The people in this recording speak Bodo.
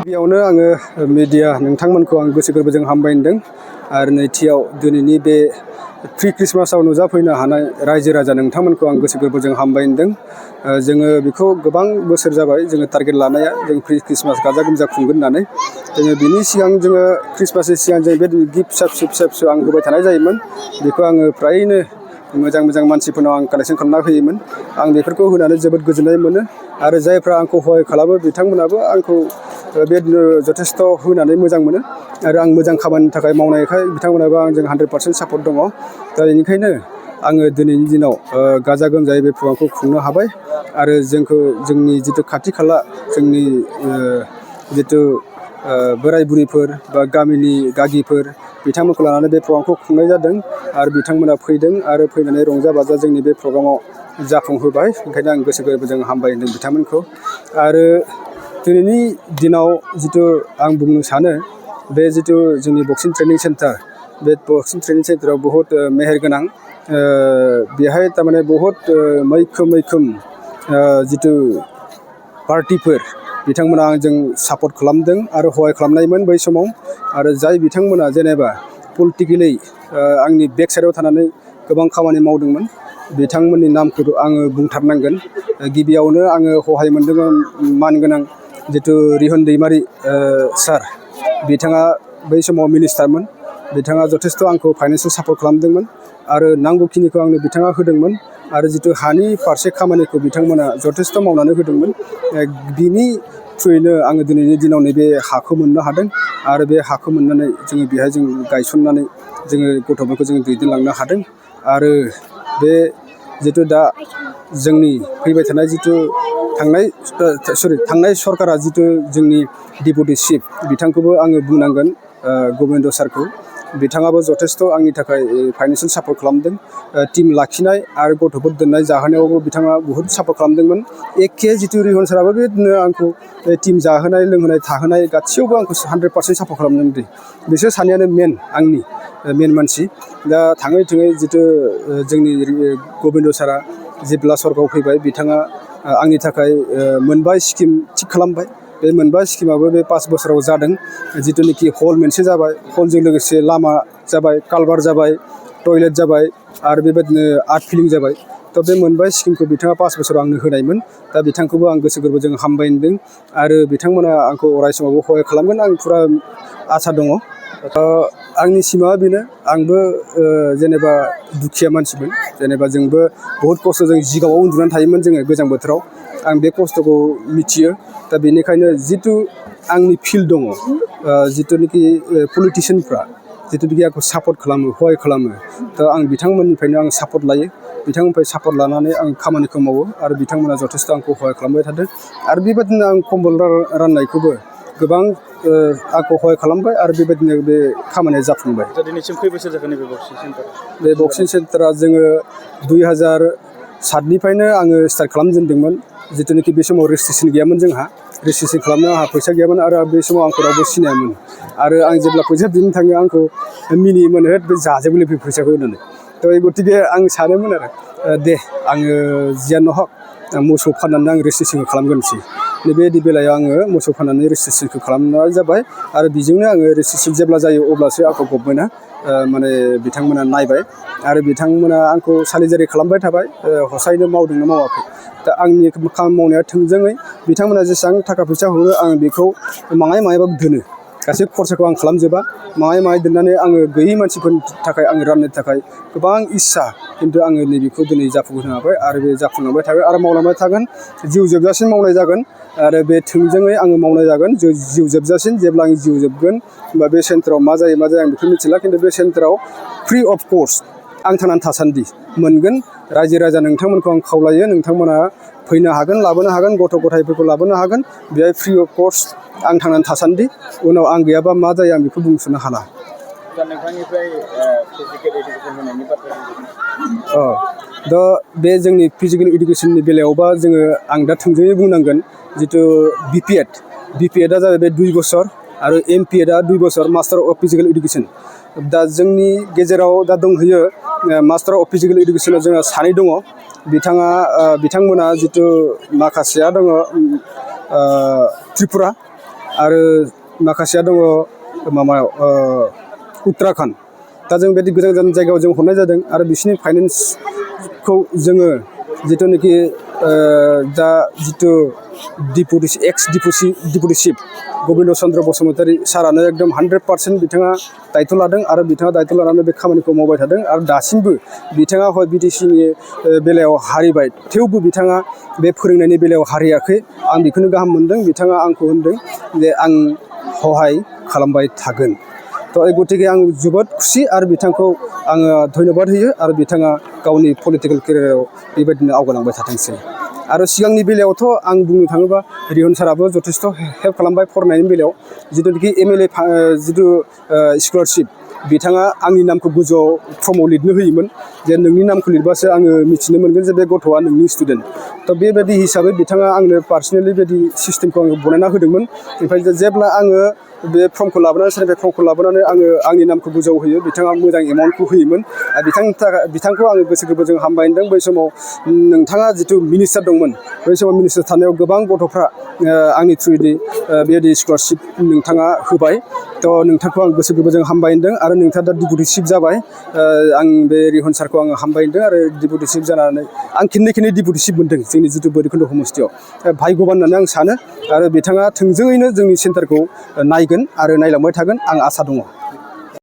गिबियावनो आङो मिडिया नोंथांमोनखौ आं गोसो गोरबोजों हामबायदों आरो नैथियाव दिनैनि बे प्रि क्रिसमासाव नुजाफैनो हानाय रायजो राजा नोंथांमोनखौ आं गोसो गोरबोजों हामबायदों। जोङो बेखौ गोबां बोसोर जाबाय जोङो टारगेट लानाया जों प्रि क्रिसमास गाजा गोमजा खुंगोन होननानै जोङो बिनि सिगां जोङो क्रिसमासनि सिगां जों बे गिफ्ट फिसा फिसौ आं होबाय थानाय जायोमोन। बेखौ आङो फ्रायनो मोजां मानसिफोरनाव आं कालेक्सन खालामना होयोमोन। आं बेफोरखौ होनानै जोबोद गोजोननाय मोनो आरो जायफ्रा आंखौ सहाय खालामो बिथांमोनाबो आंखौ बेबायदिनो जथेस्थ' होनानै मोजां मोनो आरो आं मोजां खामानिनि थाखाय मावनायखाय बिथांमोनाबो आंजों 100% सापर्ट दङ। दा बेनिखायनो आङो दिनैनि दिनाव गाजा गोमजायै बे प्रग्रामखौ खुंनो हाबाय आरो जोंनि जिथु खाथि खाला जोंनि जिथु बोराय बुरैफोर बा गामिनि गागिफोर बिथांमोनखौ लानानै बे प्रग्रामखौ खुंनाय जादों आरो बिथांमोना फैदों आरो फैनानै रंजा बाजा जोंनि बे प्रग्रामाव जाफुंहोबाय। ओंखायनो आं गोसो गोरबोजों हामबाय होनदों बिथांमोनखौ। आरो दिनैनि दिनाव जिथु आं बुंनो सानो बे जिथु जोंनि बक्सिं ट्रेनिं सेन्टार बे बक्सिं ट्रेनिं सेन्टाराव बहुद मेहेर गोनां बेहाय थारमाने बहुद मैखोम जिथु पार्टिफोर बिथांमोना आंजों सापर्ट खालामदों आरो सहाय खालामनायमोन बै समाव। आरो जाय बिथांमोना जेनेबा पलिटिकेलि आंनि बेक साइडआव थानानै गोबां खामानि मावदोंमोन बिथांमोननि नामखौ आङो बुंथारनांगोन। गिबियावनो आङो सहाय मोनदोंमोन मानगोनां जिथु रिहन दैमारि सार, बिथाङा बै समाव मिनिस्टारमोन। बिथाङा जथेस्थ' आंखौ फाइनेन्सियेल सापर्ट खालामदोंमोन आरो नांगौखिनिखौ आंनो बिथाङा होदोंमोन आरो जिथु हानि फारसे खामानिखौ बिथांमोना जथेस्थ' मावनानै होदोंमोन। बिनि थ्रुयैनो आङो दिनैनि दिनाव नैबे हाखौ मोननो हादों आरो बे हाखौ मोननानै जोङो बेहाय जों गायसननानै जोङो गथ'फोरखौ जोङो दैदेनलांनो हादों। आरो बे जिथु दा जोंनि फैबाय थानाय जिथु थांनाय सरकारा जिथु जोंनि डेपुटि चिफ बिथांखौबो आङो बुंनांगोन गबिन्द सारखौ। बिथाङाबो जथेस्थ' आंनि थाखाय फाइनेन्सियेल सापर्ट खालामदों। टिम लाखिनाय आरो गथ'फोर दोननाय जाहोनायावबो बिथाङा बहुद सापर्ट खालामदोंमोन। एखे जिथु रिहन साराबो बेबायदिनो आंखौ टिम जाहोनाय लोंहोनाय थाहोनाय गासैयावबो आंखौ 100% सापर्ट खालामदों। बिसोर सानैयानो मेन मेन मानसि। दा थाङै जिथु जोंनि गबिन्द सारा जेब्ला सरकारआव फैबाय बिथाङा आंनि थाखाय मोनबा स्किम थिग खालामबाय। बे मोनबा स्किमाबो बे 5 बोसोराव जादों। जिथुनिखि हल मोनसे जाबाय, हलजों लोगोसे लामा जाबाय, कालभार जाबाय, टयलेट जाबाय आरो बेबायदिनो आर्ट फिलिं जाबाय। थ' बे मोनबा स्किमखौ बिथाङा 5 बोसोराव आंनो होनायमोन। दा बिथांखौबो आं गोसो गोरबोजों हामबाय होनदों आरो बिथांमोना आंखौ अराय समावबो सहाय खालामगोन आं फुरा आसा दङ। आंनि सिमाङा बेनो, आंबो जेनेबा दुखिया मानसिमोन। जेनेबा जोंबो बहुद खस्थ'जों जिगाबाव उन्दुनानै थायोमोन जोङो गोजां बोथोराव। आं बे खस्थ'खौ मिथियो। दा बेनिखायनो जिथु आंनि फिल्ड दङ, जिथुनिखि पलिटिसियानफ्रा जिथुनिखि आंखौ सापर्ट खालामो, सहाय खालामो, दा आं बिथांमोननिफ्रायनो आं सापर्ट लायो। बिथांमोननिफ्राय सापर्ट लानानै आं खामानिखौ मावो आरो बिथांमोना जथेस्थ' आंखौ सहाय खालामबाय थादों। आरो बेबायदिनो आं कम्बल राननायखौबो गोबां आंखौ सहाय खालामबाय आरो बेबायदिनो बे खामानिया जाफुंबाय। दा दिनैसिम खै बोसोर जाखो नैबे बक्सिं सेन्टारा? बे बक्सिं सेन्टारा जोङो 2007निफ्रायनो आङो स्टार्ट खालामजेनदोंमोन। जिथुनिखि बे समाव रेजिस्ट्रेसन गैयामोन जोंहा। रेजिस्ट्रेसन खालामनो आंहा फैसा गैयामोन आरो बे समाव आंखौ रावबो सिनायामोन। आरो आं जेब्ला फैसा बिनो थाङो आंखौ मिनियोमोन, होद बे जाजोबोलै बे फैसाखौ होननानै। थ' गथिखे आं सानोमोन आरो दे आङो जियानो हक मोसौ फाननानै आं रेजिस्ट्रेसनखौ खालामग्रोनोसै। बेबायदि बेलायाव आङो मोसौ फाननानै रेजिस्ट्रेसनखौ खालामनाय जाबाय आरो बेजोंनो आङो रेजिस्ट्रेसन जेब्ला जायो अब्लासो आंखौ गभर्नमेन्टआ माने बिथांमोना नायबाय आरो बिथांमोना आंखौ सालिजारि खालामबाय थाबाय हसायैनो मावदोंना मावाखै। दा आंनि खामानि मावनाया थोंजोङै बिथांमोना जेसेबां थाखा फैसा हरो आं बेखौ माहायबाबो दोनो। गासै खरसाखौ आं खालामजोबा, माहाय दोननानै आङो गैयै मानसिफोरनि थाखाय आङो राननो थाखाय गोबां इस्सा। खिन्थु आङो नैबेखौ दिनै जाफुंहोनो हाबाय आरो बे जाफुंलांबाय थागोन आरो मावलांबाय थागोन। जिउ जोबजासिम मावनाय जागोन आरो बे थोंजोङै आङो मावनाय जागोन जिउ जोबजासिम। जेब्ला आं जिउ जोबगोन होमबा बे सेन्टाराव मा जायो आं बेखौ मिथिला। खिन्थु बे सेन्टाराव फ्रि अफ कस्ट आं थांनानै थासान्दि मोनगोन। रायजो राजा नोंथांमोनखौ आं खावलायो, नोंथांमोना फैनो हागोन, लाबोनो हागोन, गथ' गथायफोरखौ लाबोनो हागोन। बेहाय फ्रि अफ कस्ट आं थांनानै थासान्दि। उनाव आं गैयाबा मा जायो आं बेखौ बुंस'नो हाला। दा नोंथांनिफ्राय फिजिकेल इडुकेसन होनायनि बाथ्रा दा बे जोंनि फिजिकेल इडुकेसननि बेलायावबा जोङो आं दा थोंजोङै बुंनांगोन जिथु बिपिएडआ जाबाय बे 2 बोसोर आरो एमपिएडआ 2 बोसोर मास्टार अफ फिजिकेल इडुकेसन। दा जोंनि गेजेराव दा दंहैयो मास्टार अफ फिजिकेल इडुकेसनाव जोंहा 2 दङ। बिथांमोना जिथु माखासेया दङ त्रिपुरा आरो माखासेया दङ माबायाव उत्तराखन्ड। दा जों बेबायदि गोजान गोजान जायगायाव जों हरनाय जादों आरो बिसोरनि फाइनेन्सखौ जोङो जिथुनाखि दा जिथु एक्स डिपुटि चिफ गबिन्द चन्द्र बसुमतारी सारानो एकदम 100% बिथाङा दायथ' लादों आरो बिथाङा दायथ' लानानै बे खामानिखौ मावबाय थादों आरो दासिमबो बिथाङा हय बिटिसिनि बेलायाव हारिबाय थेवबो बिथाङा बे फोरोंनायनि बेलायाव हारियाखै। आं बेखौनो गाहाम मोनदों। बिथाङा आंखौ होनदों जे आं सहाय खालामबाय थागोन। थ' गतिके आं जोबोद खुसि आरो बिथांखौ आङो धन्यबाद होयो आरो बिथाङा गावनि पलिटिकेल केरियाराव बेबायदिनो आवगायलांबाय थाथोंसै। आरो सिगांनि बेलायावथ' आं बुंनो थाङोबा रिहन साराबो जथेस्थ' हेल्प खालामबाय फरायनायनि बेलायाव जिथुनाखि MLA जिथु स्कलारशिप बिथाङा आंनि नामखौ गोजौआव फर्माव लिरनो होयोमोन जे नोंनि नामखौ लिरबासो आङो मिथिनो मोनगोन जे बे गथ'आ नोंनि स्टुडेन्ट। थ' बेबायदि हिसाबै बिथाङा आंनो पार्सनेलि बेबायदि सिस्टेमखौ आङो बनायना होदोंमोन। ओमफ्राय जेब्ला आङो बे फर्मखौ लाबोनानै सोरनिफ्राय फर्मखौ लाबोनानै आंनि नामखौ गोजौआव होयो बिथाङा मोजां एमाउन्टखौ होयोमोन। बिथांखौ आङो गोसो गोरबोजों हामबायदों। बै समाव नोंथाङा जिथु मिनिस्टार दंमोन बै समाव मिनिस्टार थानायाव गोबां गथ'फ्रा आंनि थ्रुयै बेबायदि स्कलारशिप नोंथाङा होबाय। थ' नोंथांखौ आं गोसो गोरबोजों हामबायदों आरो नोंथाङा दा डिपुटि चिफ जाबाय। आं बे रिहन सारखौ आङो हामबायदों आरो डिपुटि चिफ जानानै आं खेननै डिपुटि चिफ मोनदों जोंनि जिथु भैरबकुन्द समस्तियाव। भाग्यबान होननानै आं सानो आरो बिथाङा थोंजोङैनो जोंनि सेन्टारखौ नायगोन आरो नायलांबाय थागोन आं आसा दङ।